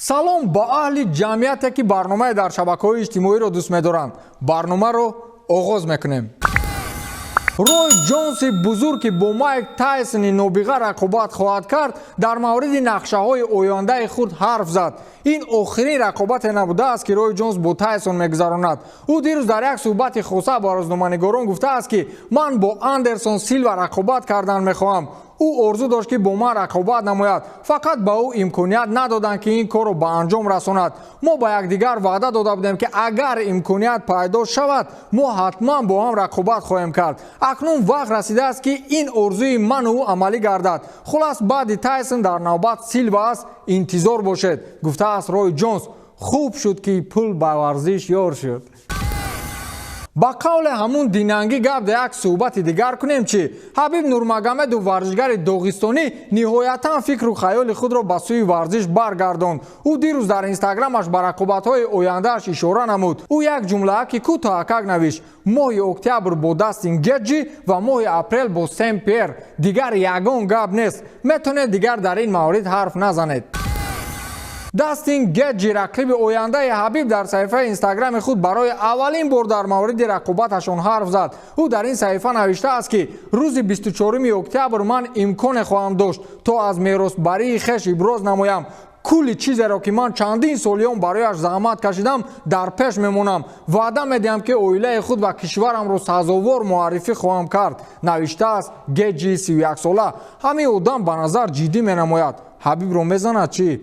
Салом ба аҳли ҷамъияте, ки барномаи дар шабакаҳои иҷтимоиро дӯст медоранд. Барномаро оғоз мекунем. Рой Ҷонси бузург, ки бо Майк Тайсони нобиға рақобат хоҳад кард, дар мавриди нақшаҳои ояндаи худ ҳарф зад. Ин охирин рақобате набудааст, ки Рой Ҷонс бо Тайсон мегузаронад. Ӯ дирӯз дар як суҳбати хоса ба рӯзноманигорон гуфтааст, ки ман бо Андерсон Силва рақобат кардан мехоҳам. Ӯ орзу дошт, ки бо ман рақобат намояд, фақат ба ӯ имконият надоданд, ки ин корро ба анҷом расонад. Мо ба якдигар ваъда дода будем, ки агар имконият пайдо шавад, мо ҳатман бо ҳам рақобат хоҳем кард. Акнун вақт расидааст, ки ин орзуи ману ӯ амалӣ гардад. Хулас, баъди Тайсон дар навбат Силва аст, интизор бошед, гуфтааст Рой Ҷонс. Хуб шуд, ки пул ба варзиш ёр шуд. Ба қавле ҳамун динангӣ гап да як суҳбати дигар кунем. Чӣ Ҳабиб Нурмагомедов, варзишгари доғистонӣ, ниҳоятан фикру хаёли худро ба сӯи варзиш баргардонд. Ӯ дирӯз дар Инстаграмаш ба рақобатҳои ояндааш ишора намуд. Ӯ як ҷумлааки кӯтоҳакак навишт: моҳи октябр бо Дастин Геҷи ва моҳи апрел бо Сен Пьер. Дигар ягон гап нест, метавонед дигар дар ин маврид ҳарф назанед. Дастин Геҷи, рақиби ояндаи Ҳабиб, дар саҳифаи Инстаграми худ барои аввалин бор дар мавриди рақобаташон ҳарф зад. Ӯ дар ин саҳифа навиштааст, ки рӯзи 24 октябр ман имконе хоҳам дошт, то аз меросбарии хеш иброз намоям. Кулли чизеро, ки ман чандин солиён барояш заҳмат кашидам, дар пеш мемонам. Ваъда медиҳам, ки оилаи худ ва кишварамро сазовор муаррифӣ хоҳам кард, навиштааст Геҷи 31-сола. Ҳамин одам ба назар ҷиддӣ менамояд. Ҳабибро мезанад чӣ?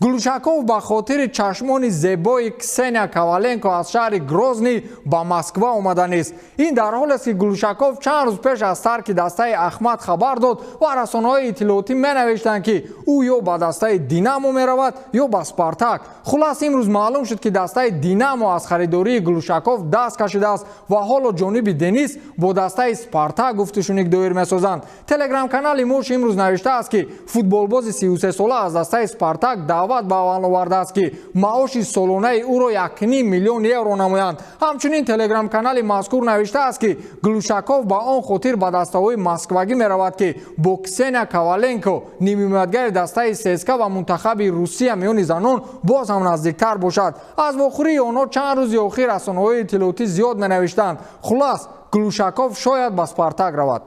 Глушаков ба хотири чашмони зебои Ксения Коваленко аз шаҳри Грозний ба Москва омаданист. Ин дар ҳолест, ки Глушаков чанд рӯз пеш аз тарки дастаи Ахмат хабар дод ва расонаҳои иттилоотӣ менавиштанд, ки ӯ ё ба дастаи Динамо меравад, ё ба Спартак. Хулас, имрӯз маълум шуд, ки дастаи Динамо аз харидории Глушаков даст кашидааст ва ҳоло ҷониби Денис бо дастаи Спартак гуфтушунид доир месозанд. Телеграм-канали Мош имрӯз навиштааст, ки футболбози 33-сола аз дастаи Спартак даъват ба амал овардааст, ки маоши солонаи ӯро 1,5 миллион евро намоянд. Ҳамчунин телеграм-канали мазкур навиштааст, ки Глушаков ба он хотир ба дастаҳои москвагӣ меравад, ки бо Ксения Коваленко, нимҳимоятгари дастаи ЦСКА ва мунтахаби Русия миёни занон, боз ҳам наздиктар бошад. Аз вохӯрии онҳо чанд рӯзи охир расонаҳои иттилоотӣ зиёд менавиштанд. Хулас, Глушаков шояд ба Спартак равад.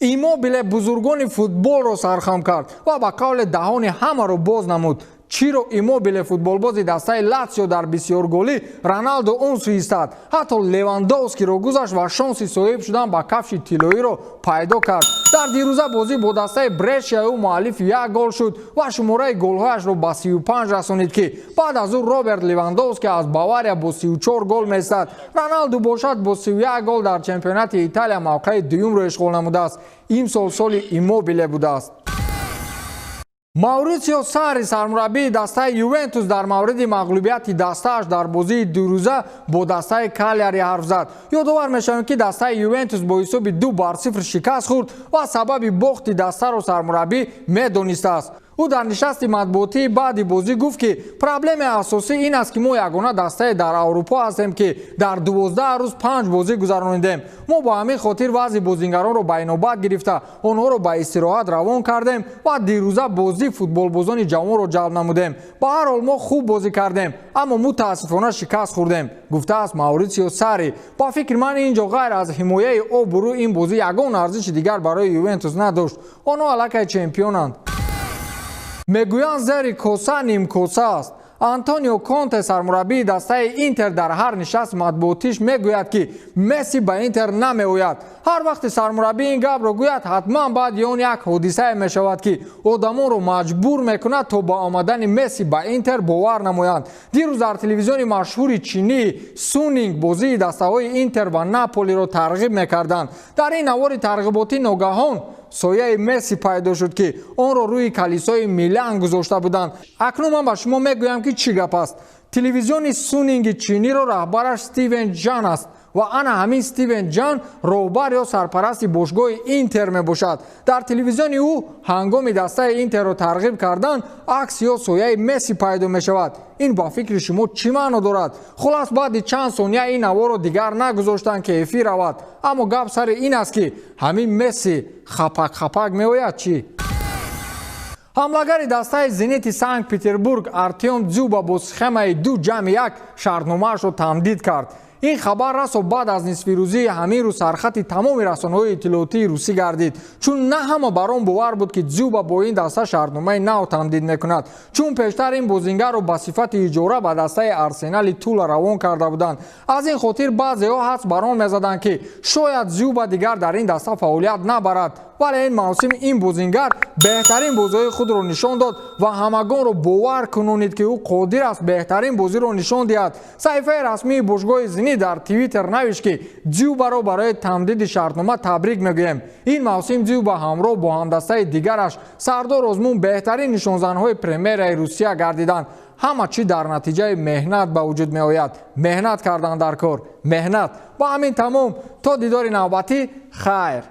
Иммобиле бузургони футболро сархам кард ва ба қавле даҳони ҳамаро боз намуд. Чиро Иммобиле, футболбози дастаи Латсио, дар бисёрголӣ Роналдо он сӯ истад, ҳатто Левандовскиро гузашт ва шонси соҳиб шудан ба кафши тиллоиро пайдо кард. Дар дирӯза бозӣ бо дастаи Брешия ӯ муаллифи як гол шуд ва шумораи голҳояшро ба 35 расонид, ки баъд аз ӯ Роберт Левандовски аз Бавария бо 34 гол местад. Роналду бошад, бо 31 гол дар чемпионати Италия мавқеи дуюмро ишғол намудааст. Имсол соли Иммобиле будааст. Мауритсио Сари, сармураббии дастаи Ювентус, дар мавриди мағлубияти дастааш дар бозии дурӯза бо дастаи Калиари ҳарф зад. Ёдовар мешавем, ки дастаи Ювентус бо ҳисоби 2-0 шикаст хӯрд ва сабаби бохти дастаро сармураббӣ медонистааст. Ӯ дар нишасти матбуотии баъди бозӣ гуфт, ки проблемаи асосӣ ин аст, ки мо ягона дастае дар Аврупо ҳастем, ки дар 12 рӯз панҷ бозӣ гузаронидем. Мо ба ҳамин хотир вазъи бозингаронро ба инобат гирифта, онҳоро ба истироҳат равон кардем ва дирӯза бозӣ футболбозони ҷавонро ҷалб намудем. Ба ҳар ҳол, мо хуб бозӣ кардем, аммо мутаассифона шикаст хӯрдем, гуфтааст Мауритсио Сари. Ба фикри ман, ин ҷо ғайр аз ҳимояи обрӯ ин бозӣ ягон арзиши дигар барои Ювентус надошт. Онҳо аллакай чемпионанд. Мегӯянд, зери коса нимкоса аст. Антонио Конте, сармураббии дастаи Интер, дар ҳар нишаст матбуотиш мегӯяд, ки Месси ба Интер намеояд. Ҳар вақте сармураббӣ ин гапро гӯяд, ҳатман баъди он як ҳодисае мешавад, ки одамонро маҷбур мекунад, то ба омадани Месси ба Интер бовар намоянд. Дирӯз дар телевизиони машҳури чинии Сунинг бозии дастаҳои Интер ва Наполиро тарғиб мекарданд. Дар ин навори тарғиботӣ ногаҳон сояи Месси пайдо шуд, ки онро рӯи калисои Милан гузошта буданд. Акнун ман ба шумо мегӯям, ки чӣ гап аст. Телевизиони Сунинги чиниро раҳбараш Стивен Ҷан аст ва ана ҳамин Стивен Ҷан роҳбар ё сарпарасти бошгоҳи Интер мебошад. Дар телевизиони ӯ ҳангоми дастаи Интерро тарғиб кардан акс ё сояи Месси пайдо мешавад. Ин ба фикри шумо чӣ маъно дорад? Хулас, баъди чанд сония ин наворо дигар нагузоштанд, ки эфир равад. Аммо гап сари ин аст, ки ҳамин Месси хапак хапак меояд чӣ? Ҳамлагари дастаи «Зенити» Санкт Петербург Артем Дзюба бо схемаи 2+1 шартномаашро тамдид кард. Ин хабар расо баъд аз нисфирӯзии ҳамин рӯз сархати тамоми расонаҳои иттилоотии русӣ гардид, чун на ҳама бар он бовар буд, ки Дзюба бо ин даста шартномаи нав тамдид мекунад, чун пештар ин бозингарро ба сифати иҷора ба дастаи «Арсенали» Тула равон карда буданд. Аз ин хотир баъзеҳо ҳадс бар он мезаданд, ки шояд Дзюба дигар дар ин даста фаъолият набарад. Вале ин мавсим ин бозингар беҳтарин бозиҳои худро нишон дод ва ҳамагонро бовар кунонид, ки ӯ қодир аст беҳтарин бозиро нишон диҳад. Саҳифаи расмии бошгоҳи «Зенит» дар Твиттер навишт, ки Дзюбаро барои тамдиди шартнома табрик мегӯем. Ин мавсим Дзюба ҳамроҳ бо ҳамдастаи дигараш Сардор Озмун беҳтарин нишонзанҳои премераи Русия гардиданд. Ҳама чӣ дар натиҷаи меҳнат ба вуҷуд меояд. Меҳнат кардан дар кор, меҳнат. Ба ҳамин тамом. То дидори навбатӣ, хайр.